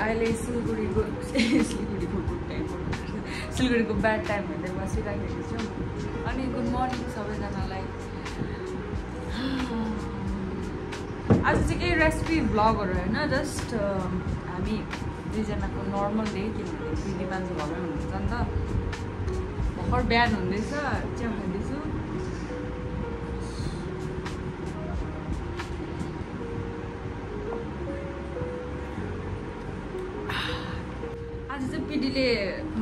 अहिले सिलगढीको bad time हेर्दै बसिरहेको छु अनि गुड मर्निङ सबैजनालाई आज चाहिँ केही रेसिपी भ्लगहरू होइन जस्ट हामी दुईजनाको नर्मल डे किनभने दिदी मान्छे घरमै हुनुहुन्छ नि त भर्खर बिहान हुँदैछ चिया खाँदैछु आज चाहिँ पिडीले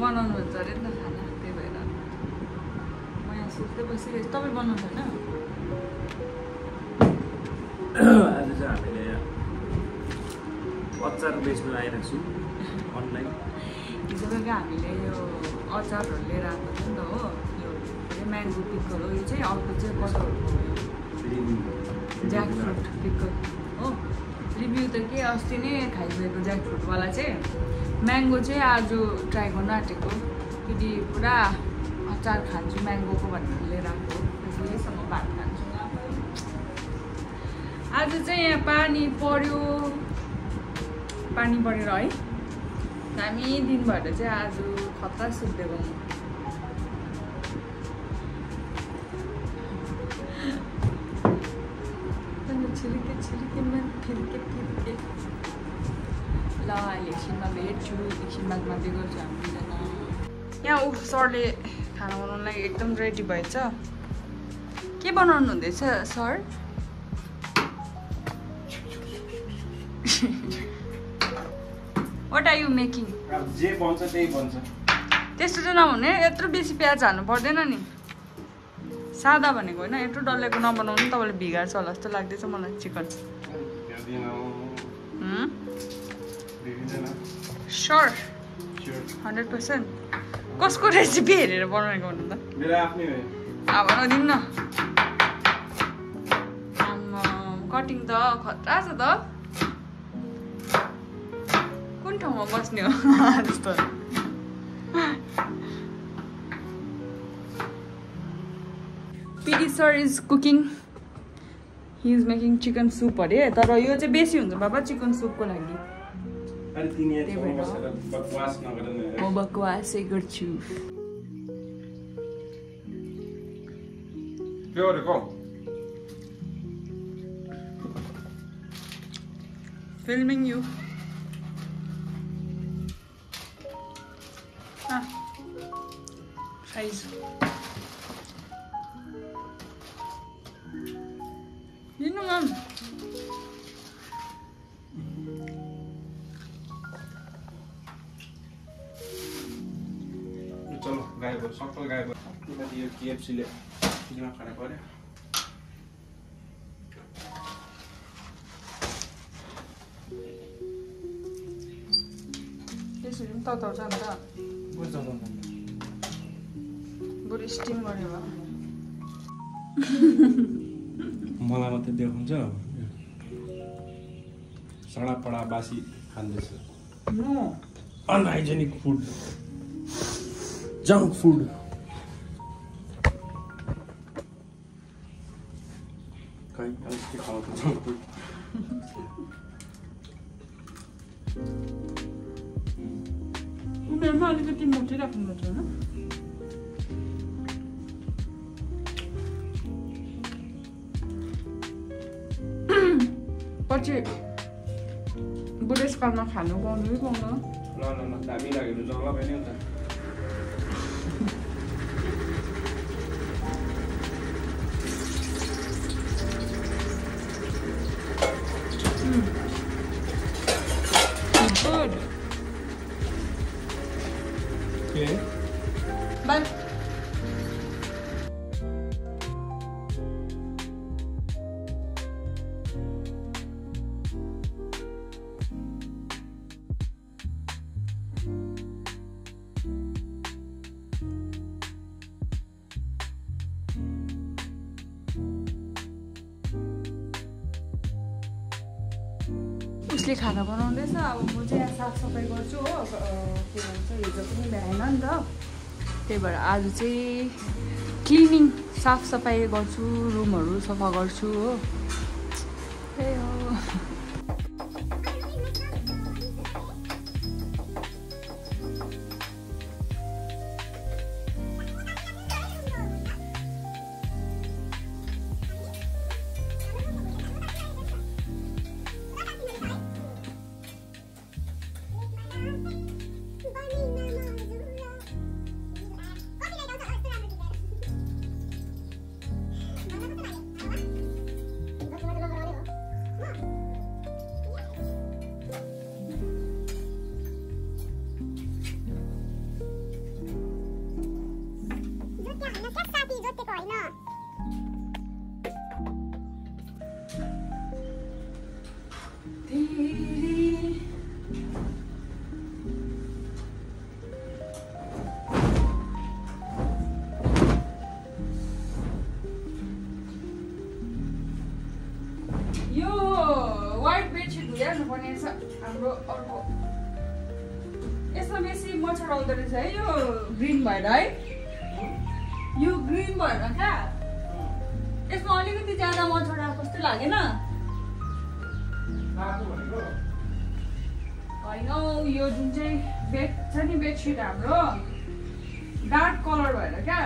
बनाउनुहुन्छ अरे नि त खाना त्यही भएर म यहाँ सोच्दै बसिरहेछु तपाईँ बनाउनु होइन आज चाहिँ हामीले अचार बेच्नु आइरहेको छु अनलाइन हिजो बेलुका हामीले यो अचारहरू लिएर आएको थियो नि त हो यो म्याङ्गो पिकल हो यो चाहिँ अर्को चाहिँ कटहरको हो ज्याकफ्रुट पिकल हो रिभ्यू त के अस्ति नै खाइसकेको ज्याकफ्रुटवाला चाहिँ म्याङ्गो चाहिँ आज ट्राई गर्नु आँटेको फेरि पुरा अचार खान्छु म्याङ्गोको भनेर लिएर आएको यहीसँग भात खान्छु आज चाहिँ यहाँ पानी परेर है हामी दिनभर चाहिँ आज खतरा सुत्दै छिर्के फिर्के ल अहिले एकछिनमा भेट्छु एकछिन बादमा त्यो गर्छु हामी दुईजना यहाँ सरले खाना बनाउनलाई एकदम रेडी भएछ के बनाउनु हुँदैछ sir What are you making? जे बन्छ त्यही बन्छ त्यस्तो चाहिँ नहुने यत्रो बेसी प्याज हाल्नु पर्दैन नि सादा भनेको होइन यत्रो डल्लेको नबनाउनु तपाईँले भिगार्छ होला जस्तो लाग्दैछ मलाई चिकन स्योर 100% कसको रेसिपी हेरेर बनाएको भन्नु त मेरो आफ्नै हो अब नदिउँ न कटिङ त खतरा छ त कुन ठाउँमा बस्ने हो जस्तो PD sir is cooking. He is making chicken soup अरे तर यो चाहिँ बेसी हुन्छ बाबा चिकन सुपको लागि अरे तिमी यहाँ बसेर बकवास नगर न म बकवासै गर्छु के गरेको filming you size लिनु मम चलो गायब भयो सक्कल गायब भयो किनकि यो KFC ले दिमाग खराब गर्यो त्यसरी पनि तताउँछ नि त बुझ्छ बरु स्टिम गर्ने भए मलाई मात्रै देखाउँछ सडापडा बासी खाँदैछ अनहाइजेनिक फुड जङ्क फुड खै के खाउँछ जङ्क फुड उनीहरूमा अलिकति मोटै राख्नुपर्छ होइन पछि बुढेसकालमा खानु पाउनु कि पाउनु ल दामी लाग्यो जग्गा पनि हुन्छ Good. Okay. Bye. मिसले खाना बनाउँदैछ अब म चाहिँ यहाँ साफसफाइ गर्छु हो के भन्छ हिजो पनि भ्याएन नि त त्यही भएर आज चाहिँ क्लिनिङ साफसफाइ गर्छु रुमहरू सफा गर्छु हो त्यही हो यो व्हाइट बेडसिट धुइहाल्नुपर्ने रहेछ हाम्रो अर्को यसमा बेसी मच्छर आउँदो रहेछ है यो ग्रिन भएर है यो ग्रिन भएर क्या यसमा अलिकति ज्यादा मच्छर आएको जस्तो लागेन होइन यो जुन चाहिँ बेड छ नि बेडसिट हाम्रो डार्क कलर भएर क्या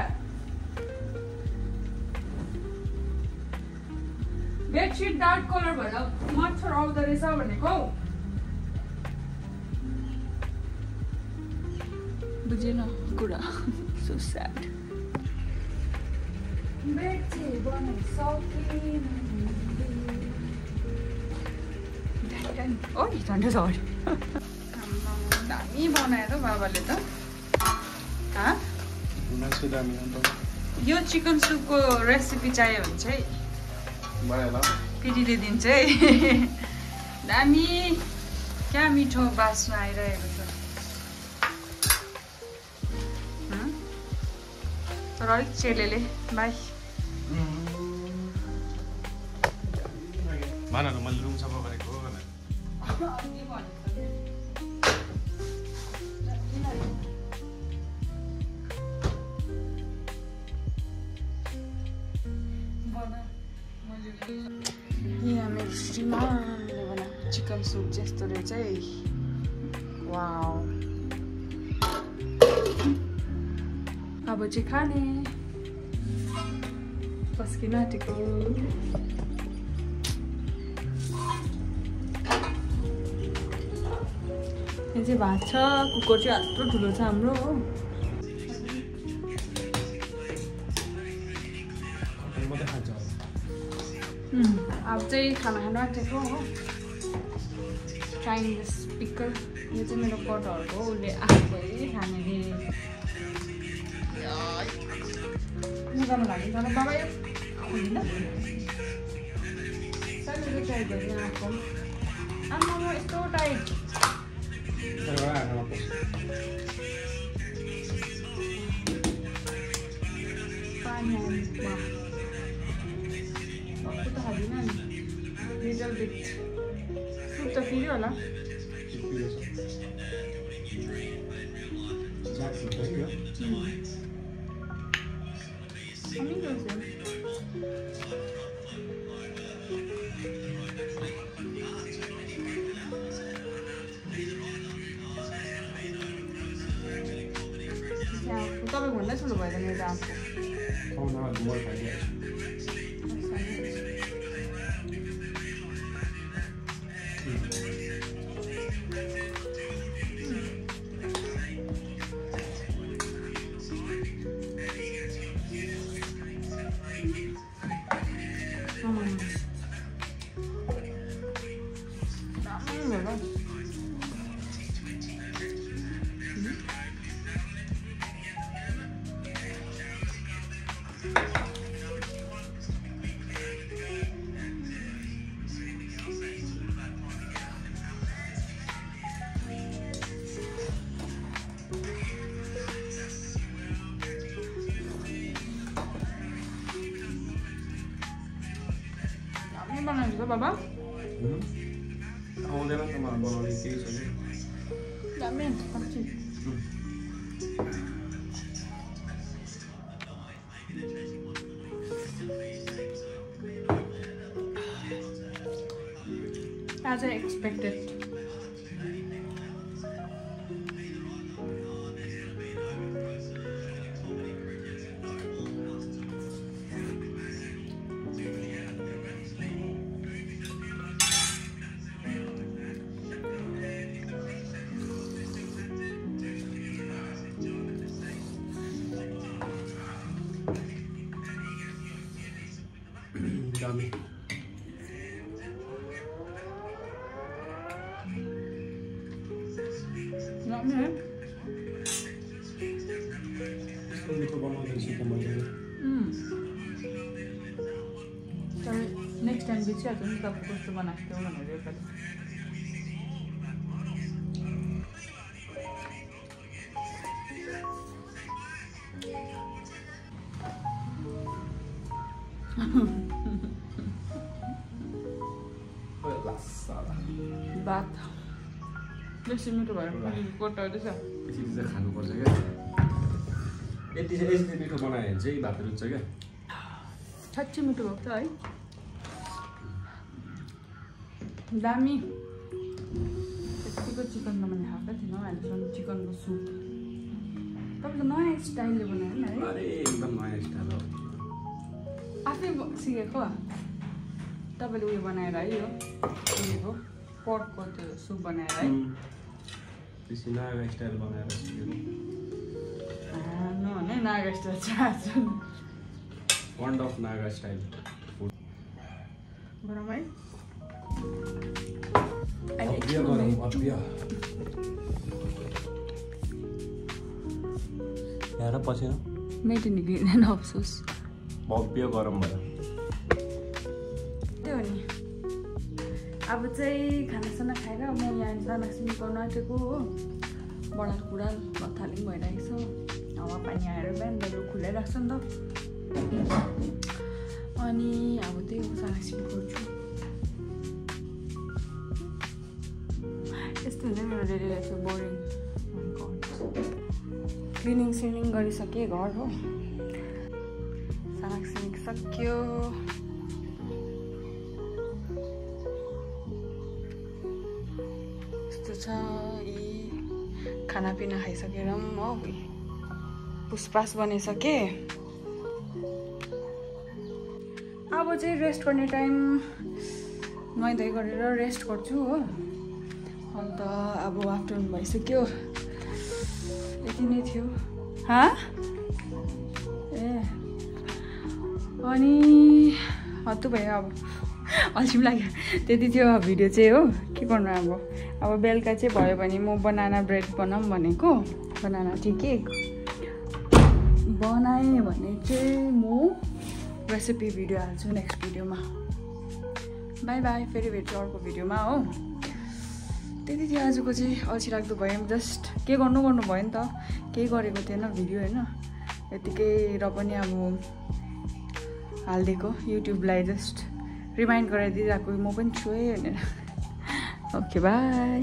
बेडसिट डार्क कलर भएर मच्छर आउँदो रहेछ भनेको बुझेन कुरा सो स्याड बेड चाहिँ बनाइसकेन ओइ झन्डै सरी दामी बनाएर बाबाले त यो चिकन सुपको रेसिपी चाहियो भने चाहिँ पिटीले दिन्छ है दामी क्या मिठो बास्ना आइरहेको छ तर अलिक चेलेले बाई मैले रुम सफा गरेको यहाँ मेरो श्रीमानले बनाएको चिकन सुप जस्तो रहेछ है वाउ अब चाहिँ खाने पस्किन आँटेको यहाँ चाहिँ भात छ कुकर चाहिँ यत्रो ठुलो छ हाम्रो हो अब चाहिँ खाना खानु आँटेको हो चाइनिज स्पिकर यो चाहिँ मेरो कटहरको हो उसले आफै खाने मजामा लाग्यो तर बाबा यो खोलिन साइडको टाइट भयो आएको आमा यस्तो टाइट पानी त खाँदिन नि लिटल बिट सुप त पिर्यो होला तपाईँभन्दा ठुलो भयो त मेरो आफू आउँदैन त बनाउने केही छैन दामी साँच्चै as I expected. Yummy. Not me. Next time we chat and stuff goes to one after one. Bath. Let's see me to buy. What are this? यसरी चाहिँ खानुपर्छ क्या यति चाहिँ यसले मिठो बनायो भने चाहिँ भात रुच्छ क्या साँच्चै मिठो भएको छ है दामी यतिको चिकन बनाउने खाएका थिएन हामीसँग चिकनको सुप तपाईँको नयाँ स्टाइलले बनायो नि है अरे एकदम नयाँ स्टाइल हो आफै सिकेको तपाईँले उयो बनाएर है यो उयोको पर्कको त्यो सुप बनाएर है त्यसै नागा स्टाइल बनाएर सिकेको नभने नागा स्टाइल चाहिँ वन्ड अफ नागा स्टाइल फुड गरम है अभ्य गरम अभ्य यहाँ र पछि मेटी निक्लिँदैन अफसोस भव्य गरम भयो त्यो हो नि अब चाहिँ खानासाना खाएर म यहाँ सानासिनी गर्न आँटेको हो बडाल कुडाल बथालिङ भइरहेको छ हावा पानी आएर बिहान बेलुका खुलाइरहेको छ नि त अनि अब त्यही हो सानासिनी गर्छु यस्तो हुन्छ मेरो डेली लाइफ चाहिँ बोरिङ क्लिनिङ सिलिङ गरिसकेँ घर हो सानासिनी सक्यो छ यी खानापिना खाइसकेर पनि हो पुसपास बनाइसकेँ अब चाहिँ रेस्ट गर्ने टाइम नुहाइधुवाइ गरेर रेस्ट गर्छु हो अन्त अब आफ्टरनुन भइसक्यो यति नै थियो ए अनि हत्तु भयो अब अल्छी पनि लाग्यो त्यति थियो भिडियो चाहिँ हो के गर्नु अब बेलुका चाहिँ भयो भने म बनाना ब्रेड बनाऊँ भनेको बनाना टी केक बनाएँ भने चाहिँ म रेसिपी भिडियो हाल्छु नेक्स्ट भिडियोमा बाई बाई फेरि भेट्छु अर्को भिडियोमा हो त्यति थियो आजको चाहिँ अल्छी लाग्दो भयो जस्ट के गर्नु भयो नि त केही गरेको थिएन भिडियो होइन यतिकै र पनि अब हालिदिएको युट्युबलाई जस्ट रिमाइन्ड गराइदिइरहेको म पनि छु है भनेर ओके बाई